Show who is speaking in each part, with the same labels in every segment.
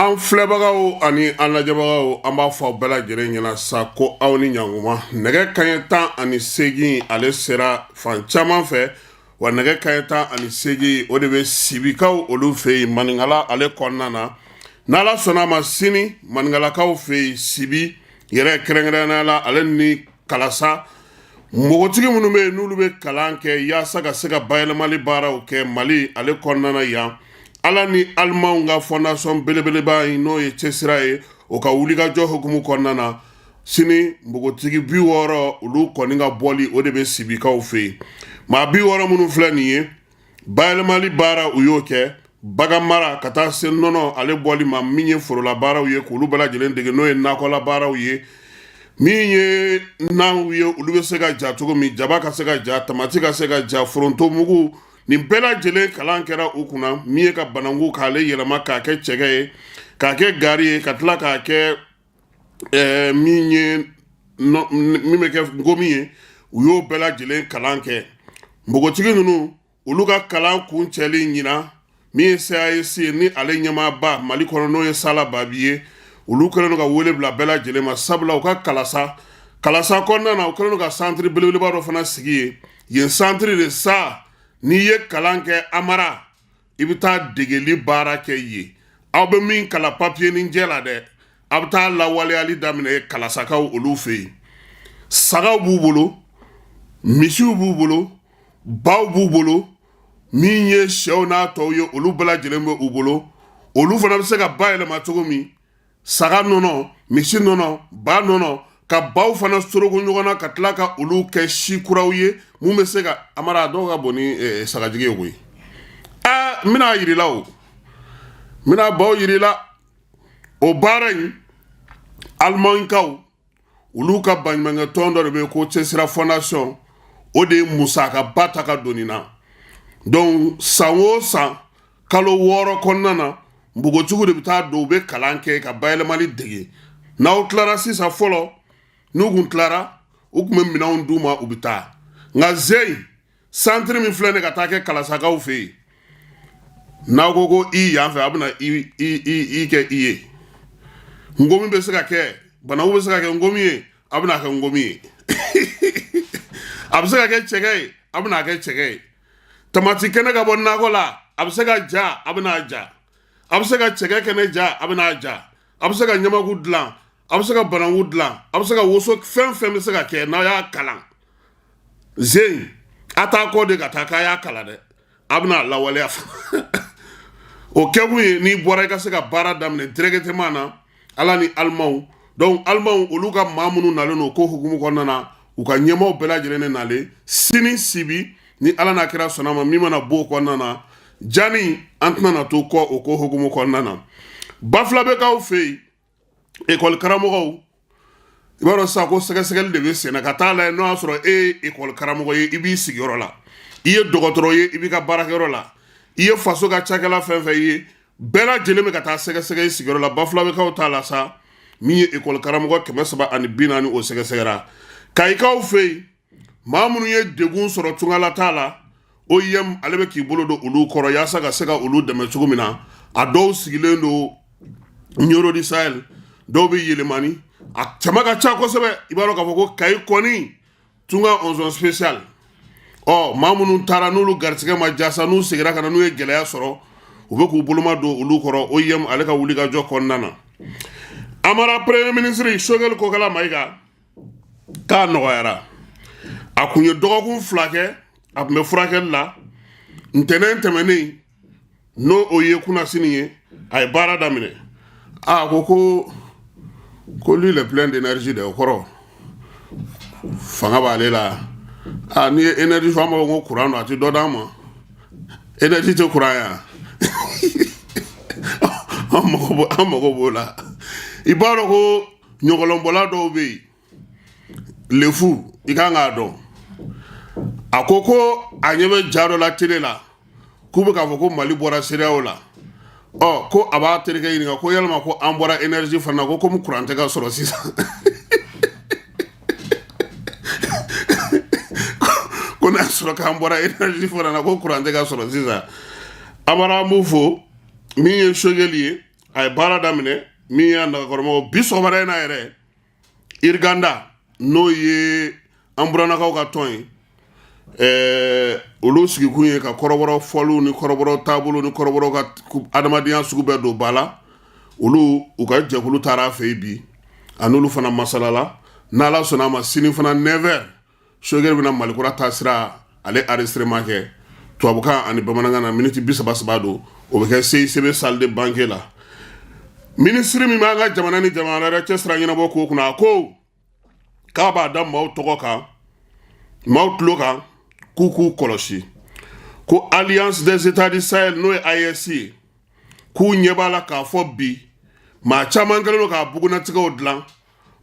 Speaker 1: An filɛbagaw ani an lajɛbagaw, an b'a fɔ aw bɛɛ lajɛlen ɲɛna sa ko aw ni ɲankuma. Nɛgɛ kaɲɛ 18 ale sera fan caman fɛ, wa nɛgɛ kaɲɛ 18, o de bɛ Sibikaw olu fɛ yen Maninkala ale kɔnɔna na. N'Ala sɔnna a ma, sini Maninkalakaw fɛ yen Sibi yɛrɛ kɛrɛnkɛrɛnnenya la, ale ni Kalasa, npogotigi minnu bɛ yen n'olu bɛ kalan kɛ yaasa ka se ka bayɛlɛmali baaraw kɛ Mali ale kɔnɔna na yan, Ala ni Alimanw ka fondation belebeleba in, n'o ye Cɛsira ye, o ka wulikajɔ hukumu kɔnɔna na, sini npogotigi 60 olu kɔni ka bɔli, o de bɛ Sibikaw fɛ yen. Maa 60 minnu filɛ nin ye, bayɛlɛmali baara u y'o kɛ, bagan mara ka taa se nɔnɔ ale bɔli ma, min ye forola baaraw ye, k'olu bɛɛ lajɛlen dege, n'o ye nakɔla baaraw ye, min ye naw ye, olu bɛ se ka ja cogo min, jaba ka se ka ja, tamati ka se ka ja, foronto mugu, nin bɛɛ lajɛlen kalan kɛra u kunna. Min ye ka bananku k'ale yɛlɛma k'a kɛ cɛkɛ ye, k'a kɛ gari ye, ka tila k'a kɛ min ye min bɛ kɛ ngomi ye, u y'o bɛɛ lajɛlen kalan kɛ. Npogotigi ninnu, olu ka kalan kuncɛli ɲinan, min ye CAES ye ni ale ɲɛmaaba Mali kɔnɔ, n'o ye Sala Babi ye, olu kɛlen don ka wele bila bɛɛ lajɛlen ma, sabula u ka Kalasa kɔnɔna na, u kɛlen don ka centre belebeleba dɔ fana sigi yen. Yen centre de sa, n'i ye kalan kɛ Amara, i bɛ taa degeli baara kɛ yen. Aw bɛ min kalan papiye ni jɛ la dɛ, a bɛ taa lawaleyali daminɛ Kalasakaw olu fɛ yen. Sagaw b'u bolo, misiw b'u bolo, baw b'u bolo, min ye sɛw n'a tɔw ye, olu bɛɛ lajɛlen bɛ u bolo. Olu fana bɛ se ka bayɛlɛma cogo min, saga nɔnɔ, misi nɔnɔ, ba nɔnɔ, ka baw fana sorogo ɲɔgɔn na, ka tila ka olu kɛ si kuraw ye mun bɛ se ka Amara dɔw ka bon ni sagajigi ye koyi. Aa, n bɛna yir'i la, o n bɛna baw yir'i la. O baara in, Alimankaw olu ka baɲumankɛ tɔn dɔ de bɛ yen ko Cɛsira Fondation, o de ye musakaba ta ka don nin na. Donc san o san, kalo 6 kɔnɔna na, npogotigiw de bɛ taa don, u bɛ kalan kɛ ka bayɛlɛmali dege. N'aw tilara sisan, fɔlɔ n'u kun tilara, u tun bɛ minɛnw d'u ma, u bɛ taa. Nka zeyi centre min filɛ nin ka taa kɛ Kalasakaw fɛ yen, n'aw ko ko i yan fɛ, a bɛna i i i i kɛ i ye ngomi bɛ se ka kɛ, banaku bɛ se ka kɛ ngomi ye, a bɛna kɛ ngomi ye, a bɛ se ka kɛ cɛkɛ ye, a bɛna kɛ cɛkɛ ye, tamati kɛnɛ ka bɔ nakɔ la, a bɛ se ka ja, a bɛna ja, a bɛ se ka cɛkɛ kɛnɛ ja, a bɛna ja, a bɛ se ka ɲamaku dilan, a bɛ se ka bananku dilan, a bɛ se ka woso, fɛn fɛn bɛ se ka kɛ n'a y'a kalan. Zen a t'a kɔ de ka taa k'a y'a kalan dɛ, a bɛna a lawaleya. O kɛkun ye n'i bɔra, i ka se ka baara daminɛ directement na. Ala ni Alimanw. Donc Alimanw olu ka maa minnu nalen don ko hukumu kɔnɔna na, u ka ɲɛmaaw bɛɛ lajɛlen de nalen sini Sibi. Ni Ala n'a kira sɔnna ma, min mana bɔ o kɔnɔna na, jani an tɛna na to kɔ o ko hukumu kɔnɔna na. Bafulabɛkaw fɛ yen, ekɔli karamɔgɔw, i b'a dɔn sisan ko sɛgɛsɛgɛli de bɛ senna ka taa lajɛ n'o y'a sɔrɔ e ye ekɔli karamɔgɔ ye, i b'i sigiyɔrɔ la, i ye dɔgɔtɔrɔ ye, i b'i ka baarakɛyɔrɔ la, i ye faso ka cakɛla fɛn fɛn ye, bɛɛ lajɛlen bɛ ka taa sɛgɛsɛgɛ i sigiyɔrɔ la. Bafulabɛkaw t'a la sa, min ye ekɔli karamɔgɔ 340, o sɛgɛsɛgɛra. Kayikaw fɛ yen, maa minnu ye degun sɔrɔ tungala t'a la, OIM ale bɛ k'i bolo don olu kɔrɔ yaasa ka se ka olu dɛmɛ cogo min na. A dɔw sigilen don Nioro du Sahel, dɔw bɛ Yelemani, a jama ka ca kosɛbɛ. I b'a dɔn k'a fɔ ko Kayi kɔni tunga onzon spécial. Ɔ maa minnu taara n'olu garisigɛ ma jasa, n'u seginna ka na, n'u ye gɛlɛya sɔrɔ, u bɛ k'u boloma don olu kɔrɔ OIM ale ka wulikajɔ kɔnɔna na. Amara, premier ministre Choguel Kokala Mayiga k'a nɔgɔyara. A kun ye dɔgɔkun 2 kɛ, a tun bɛ furakɛli la. Ntɛnɛn tɛmɛnen, n'o o ye kunnasini ye, a ye baara daminɛ. A ko ko lui, il est plein d'énergie de, o kɔrɔ fanga b'ale la. A n'i ye énergie fɔ, an b'a fɔ ko courant don, a tɛ dɔ d'an ma. Énergie tɛ courant ya, an mago b'o la. I b'a dɔn ko ɲɔgɔlɔnbɔla dɔw bɛ yen, lefu, i kan k'a dɔn. A ko ko a ɲɛ bɛ ja dɔ la télé la, k'u bɛ k'a fɔ ko Mali bɔra CEDEAO la. Ɔ ko a b'a terikɛ ɲininka ko yalima ko an bɔra énergie fana na, ko komi courant tɛ ka sɔrɔ sisan, ko n'a sɔrɔ k'an bɔra énergie fana na, ko courant tɛ ka sɔrɔ sisan. Amara, an b'u fo. Min ye Choguel ye, a ye baara daminɛ. Min y'a nagakɔrɔmɔgɔ bi sɔgɔmada in na yɛrɛ, Urgenda, n'o ye an burannakaw ka tɔn ye, olu sigikun ye ka kɔrɔbɔrɔ fɔliw ni kɔrɔbɔrɔ taabolo ni kɔrɔbɔrɔ ka adamadenya sugu bɛɛ don ba la. Olu u ka jɛkulu taara a fɛ yen bi, a n'olu fana masalala. N'Ala sɔnna a ma, sini fana 9h, Choguel bɛna Malikura taasira ale enregistrement kɛ tubabukan ani bamanankan na, miniti 30 saba don. O bɛ kɛ CICB salle de banquet la. Minisiri min b'an ka jamana ni jamana wɛrɛ cɛ sira ɲɛnabɔ ko kunna, a ko k'a b'a da maaw tɔgɔ kan, maaw tulo kan, k'u k'u kɔlɔsi ko Alliance des États du Sahel, n'o ye AES ye, k'u ɲɛ b'a la k'a fɔ bi maa caman kɛlen don k'a bugunnatigɛw dilan,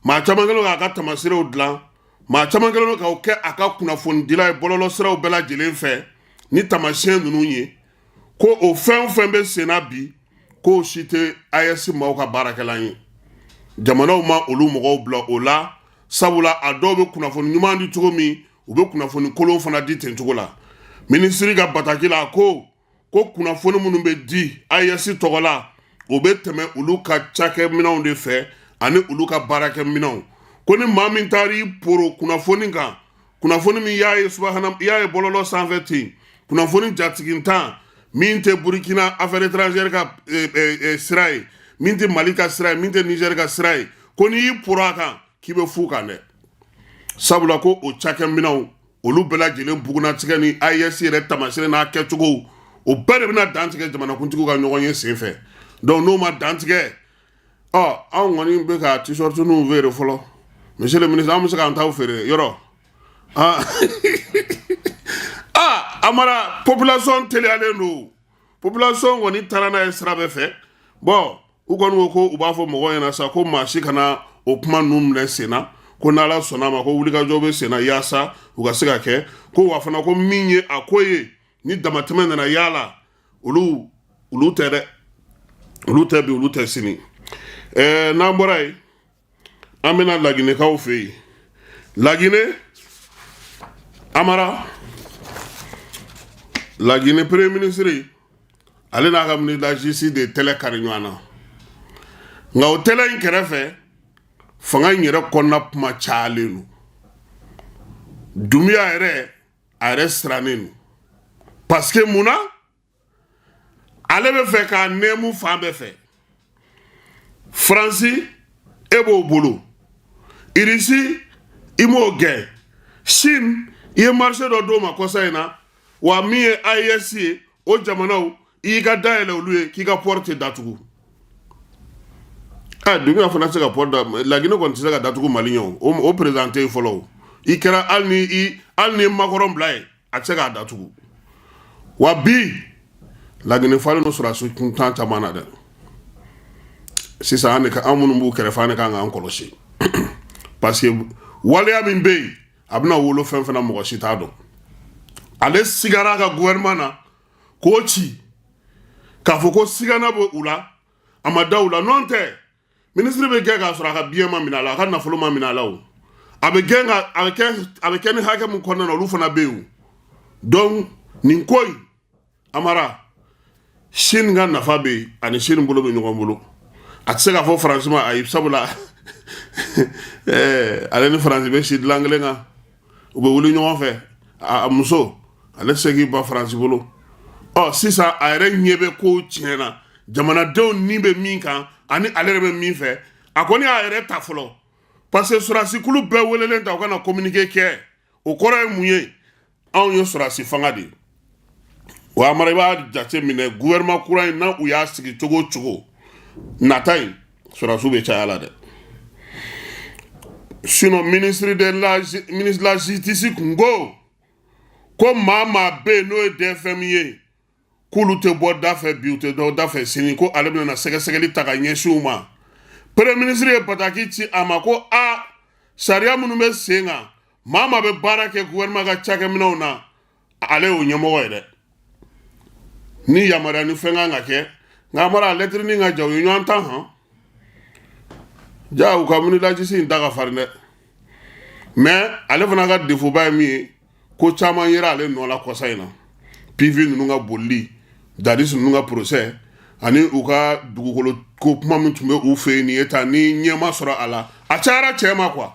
Speaker 1: maa caman kɛlen don k'a ka tamaserew dilan, maa caman kɛlen don k'o kɛ a ka kunnafonidila ye bɔlɔlɔsiraw bɛɛ lajɛlen fɛ ni taamasiyɛn ninnu ye, ko o fɛn o fɛn bɛ senna bi, k'o si tɛ AES maaw ka baarakɛlan ye. Jamanaw ma olu mɔgɔw bila o la, sabula a dɔw bɛ kunnafoni ɲuman di cogo min, u bɛ kunnafoni kolon fana di ten cogo la. Minisiri ka bataki la, a ko ko kunnafoni minnu bɛ di AES tɔgɔ la, o bɛ tɛmɛ olu ka cakɛminɛnw de fɛ ani olu ka baarakɛminɛnw, ko ni maa min taara i poro kunnafoni kan, kunnafoni min y'a ye subahana, i y'a ye bɔlɔlɔ sanfɛ ten, kunnafoni jatigintan min tɛ Burkina affaire étrangère ka sira ye, min tɛ Mali ka sira ye, min tɛ Niger ka sira ye, ko n'i y'i poro a kan, k'i bɛ fu kan dɛ, sabula ko o cakɛminɛnw, olu bɛɛ lajɛlen bugunnatigɛ ni AES yɛrɛ taamasiyɛn n'a kɛcogo, o bɛɛ de bɛna dantigɛ jamanakuntigiw ka ɲɔgɔn ye senfɛ. Donc n'o ma dantigɛ, ɔ anw kɔni bɛ ka t-shirt ninnu feere fɔlɔ. Monsieur le ministre, an bɛ se k'an taw feere yɔrɔ. Ah ah, Amara, population teliyalen don. Population kɔni taara n'a ye sira bɛɛ fɛ. Bon, u kɔni ko ko u b'a fɔ mɔgɔw ɲɛna sa ko maa si kana o kuma ninnu minɛ sen na, ko n'Ala sɔnna a ma, ko wulikajɔ bɛ sen na yaasa u ka se ka kɛ ko wa fana ko min ye a ko ye, ni damatɛmɛ nana yaala, olu tɛ dɛ, olu tɛ bi, olu tɛ sini. N'an bɔra yen, an bɛna Laginɛkaw fɛ yen. Laginɛ, Amara, Laginɛ premier ministre, ale n'a ka ministre de la justice de tɛlɛ kari ɲɔgɔn na. Nka o tɛlɛ in kɛrɛfɛ, fanga in yɛrɛ kɔnɔna kuma cayalen don. Doumbouya yɛrɛ, a yɛrɛ sirannen don, parce que mun na? Ale bɛ fɛ k'a nɛɛmu fan bɛɛ fɛ. Faransi, e b'o bolo. Irisi, i m'o gɛn. Chine, i ye marché dɔ d'o ma kɔsa in na. Wa min ye AES ye, o jamanaw, i y'i ka da yɛlɛ olu ye k'i ka port tɛ datugu. Ɛ, Doumbouya fana tɛ se ka port da. Laginɛ kɔni tɛ se ka datugu Mali ɲɛ. O président tɛ yen fɔlɔ. O i kɛra, hali ni i hali ni ye Macron bila yen, a tɛ se k'a datugu. Wa bi, Laginɛ falen don sɔrɔdasi kuntan caman na dɛ. Sisan, an de ka, an minnu b'u kɛrɛfɛ, an de kan k'an kɔlɔsi, parce que waleya min bɛ yen, a bɛna wolo fɛn fɛn na, mɔgɔ si t'a dɔn. Ale sigara a ka gouvernement na k'o ci k'a fɔ ko sigana bɛ u la, a ma da u la. N'o tɛ, minisiri bɛ gɛn k'a sɔrɔ a ka biens ma minɛ a la, a ka nafolo ma minɛ a la. O a bɛ gɛn ka a bɛ kɛ ni hakɛ min kɔnɔna na, olu fana bɛ yen o. Donc nin ko in, Amara, Chine ka nafa bɛ yen, ani Chine bolo bɛ ɲɔgɔn bolo. A tɛ se k'a fɔ Faransi ma ayi, sabula ale ni Faransi bɛ si dilan kelen kan, u bɛ wuli ɲɔgɔn fɛ. A muso, ale tɛ se k'i ban Faransi bolo. Ɔ sisan, a yɛrɛ ɲɛ bɛ ko tiɲɛ na, jamanadenw ni bɛ min kan ani ale yɛrɛ bɛ min fɛ, a kɔni y'a yɛrɛ ta fɔlɔ, parce que sɔrɔdasikulu bɛɛ welelen ta, u ka na communiqué kɛ. O kɔrɔ ye mun ye? Anw ye sɔrɔdasi fanga de ye. Wa Amara, i b'a jate minɛ, gouvernement kura in n'a u y'a sigi cogo o cogo, nata in, sɔrɔdasiw bɛ caya la dɛ. Sinon ministre de la justice kun ko ko maa maa bɛ yen n'o ye DFM ye, k'olu tɛ bɔ da fɛ bi, u tɛ bɔ da fɛ sini, ko ale bɛna sɛgɛsɛgɛli ta ka ɲɛsin u ma. Premier ministre ye bataki ci a ma ko a sariya minnu bɛ sen kan, maa maa bɛ baara kɛ gouvernement ka cakɛminɛnw na, ale y'o ɲɛmɔgɔ ye dɛ, ni yamaruya ni fɛn kan ka kɛ. Nka Amara, lettre ni ka ja, u ye ɲɔgɔn tan han. Ja u ka ministre de la justice in da ka farin dɛ, mais ale fana ka défaut ba ye min ye, ko caman yera ale nɔ la kɔsa in na, PV ninnu ka bolili, Dadis ninnu ka procès. Ani u ka dugukolo ko kuma min tun bɛ u fɛ yen nin ye tan, ni ɲɛ ma sɔrɔ a la, a cayara cɛ ma quoi,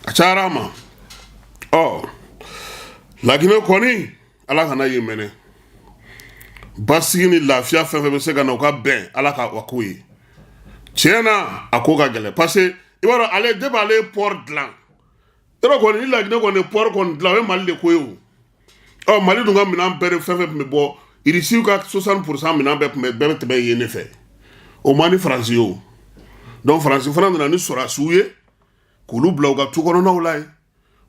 Speaker 1: a cayara a ma. Ɔ, Laginɛ kɔni, Ala kana yen mɛnɛ. Basigi ni lafiya fɛn fɛn bɛ se ka na u ka bɛn, Ala ka a k'o ye. Tiɲɛ na, a ko ka gɛlɛn, parce que i b'a dɔn, ale depuis ale ye port dilan yɔrɔ kɔni, ni Laginɛ kɔni ye port kɔni dilan, o ye Mali de ko ye. O ɔ, Mali dun ka minɛn bɛɛ de, fɛn fɛn tun bɛ bɔ Irisiw ka 60% minɛn bɛɛ tun bɛ, bɛɛ bɛ tɛmɛ yen de fɛ. O man di Faransi ye. O donc Faransi fana nana ni sɔrɔdasiw ye k'olu bila u ka tu kɔnɔnaw la yen.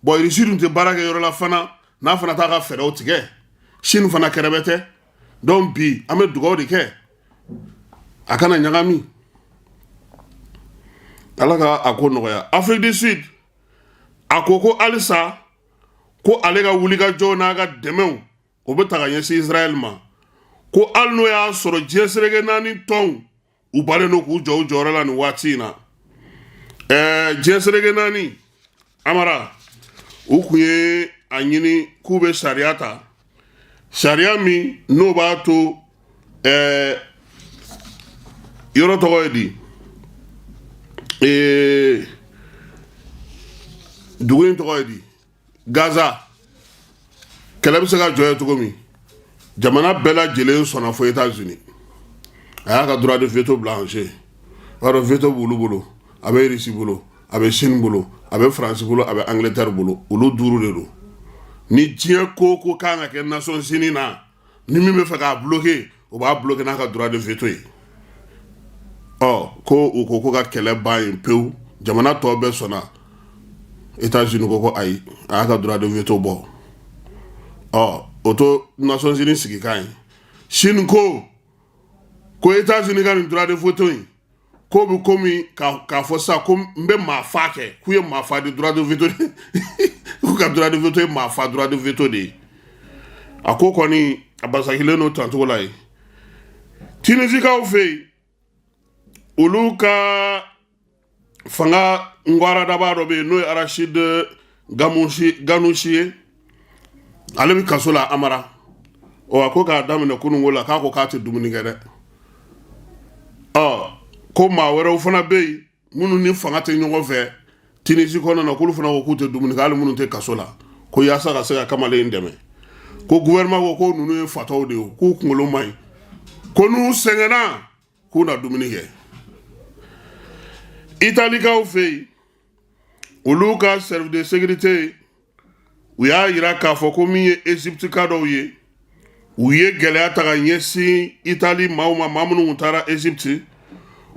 Speaker 1: Bon, Irisi dun tɛ baara kɛ yɔrɔ la fana n'a fana t'a ka fɛɛrɛw tigɛ. Chine fana kɛrɛbɛ tɛ. Donc bi an bɛ dugawu de kɛ a kana ɲagami, Ala ka a ko nɔgɔya. Afrique du Sud, a ko ko halisa ko ale ka wulikajɔw n'a ka dɛmɛw, o bɛ ta ka ɲɛsin Israël ma, ko hali n'o y'a sɔrɔ diɲɛ seleke naani tɔnw, u balen don k'u jɔ u jɔyɔrɔ la nin waati in na. Diɲɛ seleke naani, Amara, u kun ye a ɲini k'u bɛ sariya ta, sariya min n'o b'a to yɔrɔ tɔgɔ ye di, dugu in tɔgɔ ye di, Gaza kɛlɛ bɛ se ka jɔ ye cogo min. Jamana bɛɛ lajɛlen sɔnna fo États-Unis. A y'a ka droit de veto bila en jeu. O y'a dɔn, veto b'olu bolo, a bɛ Russie bolo, a bɛ Chine bolo, a bɛ France bolo, a bɛ Angleterre bolo. Olu duuru de don. Ni diɲɛ ko ko kan ka kɛ Nations Unies na, ni min bɛ fɛ k'a bloquer, o b'a bloquer n'a ka droit de veto ye. Ɔ, ko u ko ko ka kɛlɛ ban yen pewu, jamana tɔ bɛɛ sɔnna, États-Unis ko ko ayi, a y'a ka droit de veto bɔ. Ɔ, o to Nations Unies sigikan ye. Chine ko ko États-Unis ka nin droit de veto in, ko bɛ komi k'a fɔ sisan ko n bɛ maa fa kɛ, k'u ye maa fa de droit de veto, k'u ka droit de veto ye maa fa droit de veto de ye. A ko kɔni, a basakilen n'o tancogo la ye. Tunisikaw fɛ yen, olu ka fanga ngwaradaba dɔ bɛ yen, n'o ye Rachid Ghannouchi ye, ale bɛ kaso la. Amara, ɔ, a ko k'a daminɛ kununko la, k'a ko k'a tɛ dumuni kɛ dɛ. Ɔ, ko maa wɛrɛw fana bɛ yen minnu ni fanga tɛ ɲɔgɔn fɛ Tunisi kɔnɔna na, k'olu fana ko k'u tɛ dumuni kɛ, hali minnu tɛ kaso la, ko yaasa ka se ka kamalen dɛmɛ. Ko gouvernement ko ko ninnu ye fatɔw de ye, k'u kunkolo man ɲi, ko n'u sɛgɛnna, k'u na dumuni kɛ. Italikaw fɛ yen, olu ka service de sécurité, u y'a yira k'a fɔ ko min ye Égypte ka dɔw ye, u ye gɛlɛya ta ka ɲɛsin Itali maaw ma, maa minnu taara Égypte,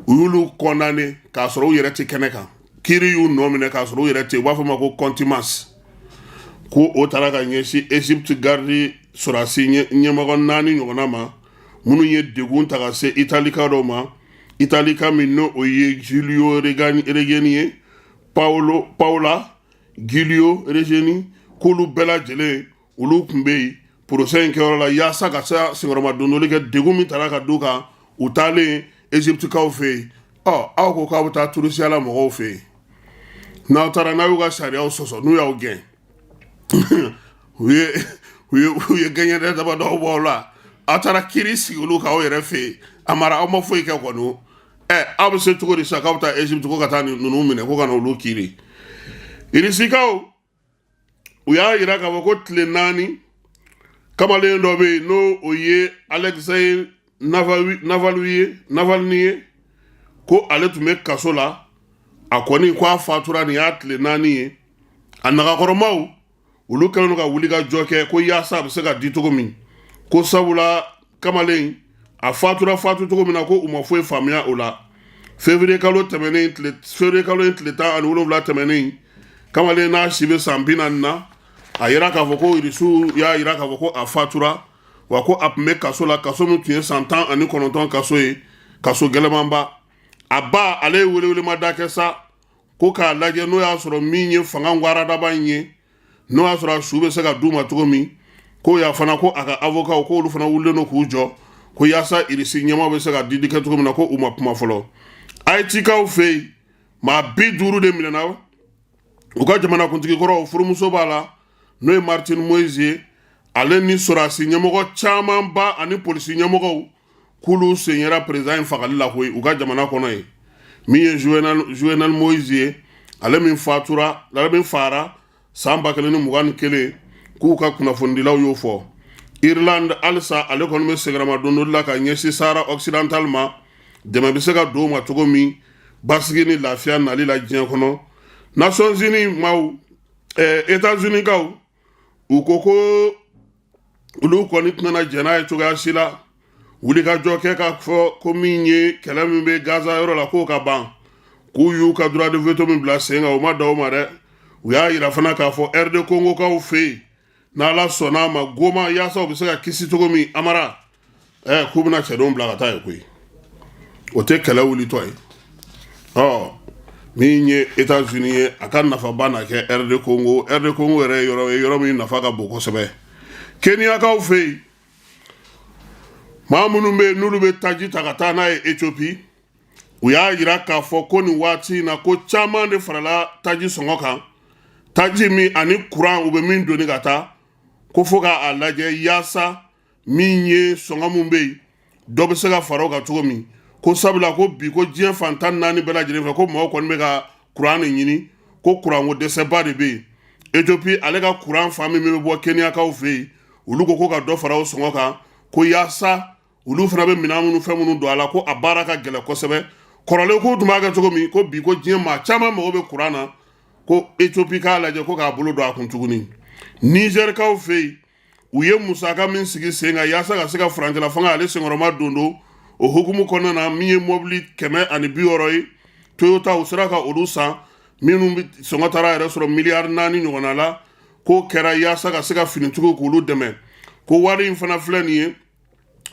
Speaker 1: u y'olu condamné k'a sɔrɔ u yɛrɛ tɛ kɛnɛ kan. Kiiri y'u nɔ minɛ k'a sɔrɔ u yɛrɛ tɛ. U b'a fɔ ma ko contumace. Ko o taara ka ɲɛsin Égypte garde sɔrɔdasi ɲɛmɔgɔ naani ɲɔgɔnna ma, minnu ye degun ta ka se Italika dɔw ma. Italika min n'o o ye Giulio Regeni ye, Paolo Paola Giulio Regeni, k'olu bɛɛ lajɛlen, olu tun bɛ yen procès in kɛyɔrɔ la, yaasa ka se senkɔrɔma dondoli kɛ degun min taara ka d'u kan u taalen Égyptekaw fɛ yen. Ɔ, aw ko k'aw bɛ taa turusiya la mɔgɔw fɛ yen, n'aw taara, n'aw y'u ka sariyaw sɔsɔ, n'u y'aw gɛn, u ye gɛɲɛdɛ daba dɔw bɔ aw la. Aw taara kiiri sigi olu kan aw yɛrɛ fɛ yen. Amara, aw ma foyi kɛ kɔni. Ɛ, aw bɛ se cogo di sisan k'aw bɛ taa Égypte ko ka taa ninnu minɛ, ko ka na olu kiiri? Irisikaw, u y'a yira k'a fɔ ko tile 4, kamalen dɔ bɛ yen, n'o o ye Alexei Navalny ye, Navalny ye, ko ale tun bɛ kaso la. A kɔni ko a fatura, nin y'a tile 4 ye. A nagakɔrɔmaw, olu kɛlen don ka wuli ka jɔ kɛ ko yaasa a bɛ se ka di cogo min, ko sabula kamalen a fatura fatu cogo min na, ko u ma foyi faamuya o la. Février kalo tɛmɛnen, tile février kalo in tile 17 tɛmɛnen, kamalen n'a si bɛ san 40 na, a yira k'a fɔ ko Irisiw y'a yira k'a fɔ ko a fatura, wa ko a tun bɛ kaso la, kaso min tun ye san 19 kaso ye, kaso gɛlɛmanba. A ba, ale ye welewelemada kɛ sa ko k'a lajɛ n'o y'a sɔrɔ min ye fanga waradaba in ye, n'o y'a sɔrɔ a su bɛ se ka d'u ma cogo min. Ko ya fana, ko a ka avocat, ko olu fana wulilen don k'u jɔ ko yaasa Irisi ɲɛmaw bɛ se ka didi kɛ cogo min na. Ko u ma kuma fɔlɔ. Haïtikaw fɛ yen, maa 50 de minɛna, u ka jamanakuntigi kɔrɔ furumuso b'a la, n'o ye Martine Moïse ye, ale ni sɔrɔdasi ɲɛmɔgɔ camanba ani polisi ɲɛmɔgɔw, K'olu sen yera président in fagali la koyi u ka jamana kɔnɔ yen. Min ye Jovenel Moïse ye, ale min fatura, ale min faara san 2021, k'u ka kunnafonidilaw y'o fɔ. Irlande halisa, ale kɔni bɛ senkɔrɔma dondoli la ka ɲɛsin Sahara occidental ma, dɛmɛ bɛ se ka don o ma cogo min basigi ni lafiya nali la diɲɛ kɔnɔ. Nations Unies maaw, États-Unis kaw, u ko ko olu kɔni tɛna jɛn n'a ye cogoya si la wulikajɔ kɛ k'a fɔ ko min ye kɛlɛ min bɛ Gaza yɔrɔ la, k'o ka ban, k'u y'u ka droit de veto min bila sen kan, o ma dan o ma dɛ. U y'a yira fana k'a fɔ RD Congokaw fɛ yen, n'Ala sɔnna a ma, Goma, yaasa u bɛ se ka kisi cogo min, Amara k'u bɛna cɛdenw bila ka taa yen koyi. O tɛ kɛlɛ wulitɔ ye. Ɔ, min ye États-Unis ye, a ka nafaba na kɛ RD Congo. RD Congo yɛrɛ ye yɔrɔ ye, yɔrɔ min nafa ka bon kosɛbɛ. Keniyakaw fɛ yen, maa minnu bɛ yen n'olu bɛ taji ta ka taa n'a ye Ethiopie, u y'a yira k'a fɔ ko nin waati in na, ko caman de farala taji sɔngɔ kan, taji min ani kuran u bɛ min doni ka taa, ko fo k'a lajɛ yaasa min ye sɔngɔ min bɛ yen, dɔ bɛ se ka fara o kan cogo min, ko sabula ko bi ko diɲɛ fan 14 bɛɛ lajɛlen fɛ, ko mɔgɔw kɔni bɛ ka kuran de ɲini, ko kuranko dɛsɛba de bɛ yen. Ethiopie ale ka kuran fan min bɛ bɔ Keniyakaw fɛ yen, olu ko ko ka dɔ fara o sɔngɔ kan, ko yaasa olu fana bɛ minɛn minnu, fɛn minnu don a la, ko a baara ka gɛlɛn kosɛbɛ. Kɔrɔlen k'u tun b'a kɛ cogo min, ko bi ko diɲɛ maa caman mago bɛ kuran na, ko Ethiopie k'a lajɛ ko k'a bolo don a kun tuguni. Nizɛrikaw fɛ yen, u ye musaka min sigi sen kan yaasa ka se ka furancɛla fanga ale senkɔrɔma don don o hukumu kɔnɔna na, min ye mɔbili 160 ye Toyota, u sera ka olu san, minnu sɔngɔ taara yɛrɛ sɔrɔ miliyari 4 ɲɔgɔnna la, k'o kɛra yaasa ka se ka finitigiw k'olu dɛmɛ. Ko wari in fana filɛ nin ye,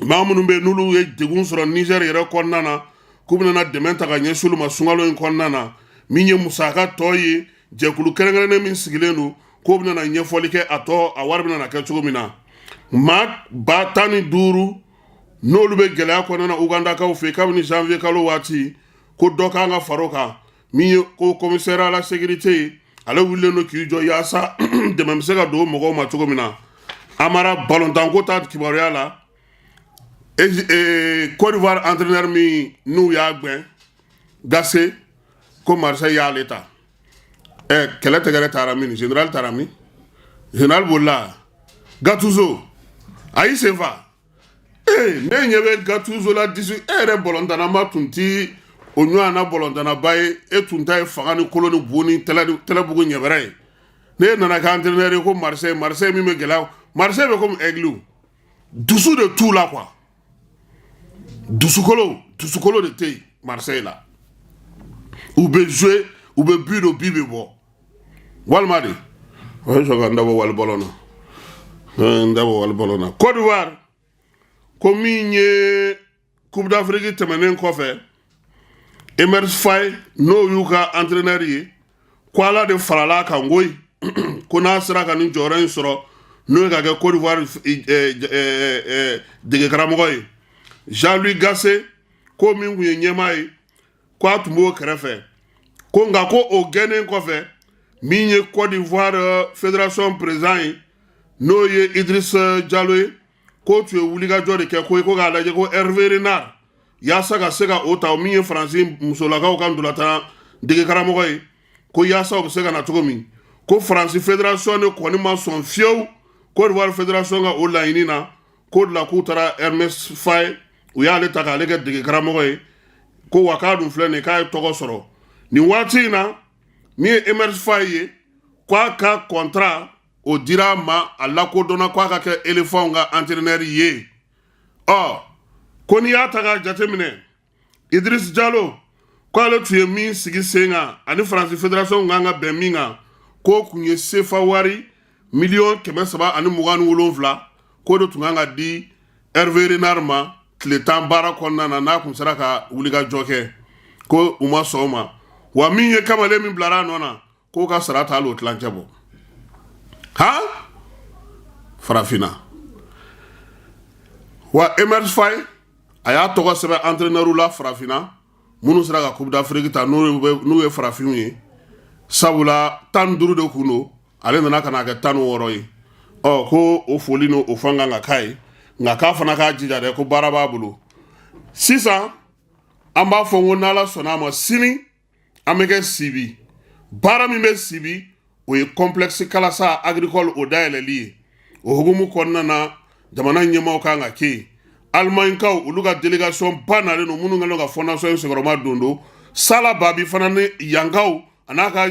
Speaker 1: maa minnu bɛ yen n'olu ye degun sɔrɔ Nizɛri yɛrɛ kɔnɔna na, k'u bɛna dɛmɛ ta ka ɲɛsin olu ma sunkalo in kɔnɔna na. Min ye musaka tɔ ye, jɛkulu kɛrɛnkɛrɛnnen min sigilen don, k'o bɛna ɲɛfɔli kɛ a tɔ, a wari bɛna kɛ cogo min na. Maa 15 000 n'olu bɛ gɛlɛya kɔnɔna na Ugandakaw fɛ kabini janvier kalo waati, ko dɔ kan ka far'o kan. Min ye ko commissaire à la sécurité ye, ale wulilen don k'i jɔ yaasa dɛmɛ bɛ se ka don mɔgɔw ma cogo min na. Amara, balontanko ta kibaruya la, Côte d'Ivoire entraîneur min n'u y'a gɛn, Gasset, ko Marseille y'ale ta. Kɛlɛ tɛgɛrɛ taara min, général taara min, général bolila. Gattuso a y'i sen fa. Ee, ne ɲɛ bɛ Gattuso la disi. E yɛrɛ balontanaba tun ti o ɲɔgɔnna balontanaba ye. E tun ta ye fanga ni kolo ni bu ni tɛlɛbugu ɲɛbɛrɛ ye. Ne nana kɛ entraîneur ye ko Marseille. Marseille min bɛ gɛlɛya, Marseille bɛ komi aigle, dusu de t'u la quoi, dusukolo, dusukolo de tɛ yen Marseille la. U bɛ jouer, u bɛ but don, but bɛ bɔ walima de o ye sɔn ka n dabɔ wali bɔlɔn na, n dabɔ wali bɔlɔn na. Côte d'Ivoire, ko min ye Coupe d'Afrique tɛmɛnen kɔfɛ, Emerse Faé, n'o y'u ka entraîneur ye, ko Ala de farala a kan koyi, ko n'a sera ka nin jɔyɔrɔ in sɔrɔ, n'o ye ka kɛ Côte d'Ivoire degekaramɔgɔ ye. Jean-Louis Gasset, ko min tun ye ɲɛmaa ye, ko a tun b'o kɛrɛfɛ, ko nka ko o gɛnnen kɔfɛ, min ye Côte d'Ivoire fédération président ye, n'o ye Idriss Diallo ye, k'o tun ye wulikajɔ de kɛ ko k'a lajɛ ko Hervé Renard, yaasa ka se ka o ta, min ye Faransi musolakaw ka ntolatan degekaramɔgɔ ye, ko yaasa o bɛ se ka na cogo min. Ko Faransi fédération de kɔni ma sɔn fiyewu Côte d'Ivoire fédération ka o laɲini na, k'o de la k'u taara Emerse Faé, u y'ale ta k'ale kɛ degekaramɔgɔ ye, ko wa k'a dun filɛ nin ye, k'a ye tɔgɔ sɔrɔ nin waati in na. Min ye Emerse Faé ye, k'a ka contrat o dira a ma, a lakodɔnna k'a ka kɛ éléphant ka entraîneur ye. Ɔ, ko n'i y'a ta k'a jateminɛ, Idriss Diallo, k'ale tun ye min sigi sen kan ani Faransi fédération kan ka bɛn min kan, k'o tun ye sefa wari miliyɔn 327, k'o de tun kan ka di Hervé Renard ma tile 10 baara kɔnɔna na, n'a kun sera ka wulikajɔ kɛ, ko u ma sɔn o ma. Wa min ye kamalen min bilara a nɔ na, k'o ka sara t'ale o tilancɛ bɔ. Han, farafinna wa, Emerse Faé, a y'a tɔgɔ sɛbɛn entraîneur la farafinna minnu sera ka Coupe d'Afrique ta, n'u ye farafinw ye, sabula 15 de kun don, ale nana ka na kɛ 16 ye. Ɔ, ko o foli n'o o fɛn kan ka k'a ye, nka k'a fana k'a jija dɛ, ko baara b'a bolo. Sisan an b'a fɔ ko n'Ala sɔnna a ma, sini an bɛ kɛ Sibi. Baara min bɛ Sibi, o ye complexe Kalasa agricole, o dayɛlɛli ye. O hukumu kɔnɔna na, jamana ɲɛmaaw kan ka kɛ yen. Alimaɲikaw, olu ka délégation ba nalen don, minnu kɛlen don ka fondation in senkɔrɔma don don. Sala Babi fana ni yankaw a n'a ka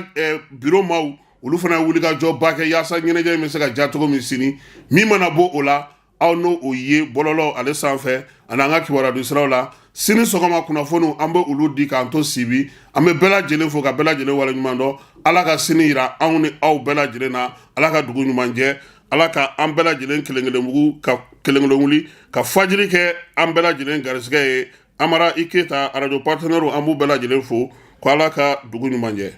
Speaker 1: bureau maaw, olu fana ye wulikajɔba kɛ yaasa ɲɛnajɛ in bɛ se ka diya cogo min sini. Min mana bɔ o la, aw n'o o ye bɔlɔlɔ ale sanfɛ ani an ka kibaruya siraw la. Sini sɔgɔma kunnafoniw, an bɛ olu di k'an to Sibi. An bɛ bɛɛ lajɛlen fo ka bɛɛ lajɛlen waleɲuman dɔn. Ala ka sini yira anw ni aw bɛɛ lajɛlen na. Ala ka dugu ɲuman jɛ. Ala ka an bɛɛ lajɛlen kelen kelen mugu ka kelen kelen wuli ka fajiri kɛ an bɛɛ lajɛlen garisɛgɛ ye. Amara i Keyita, arajo partenaire, an b'u bɛɛ lajɛlen fo ko Ala ka dugu ɲuman jɛ.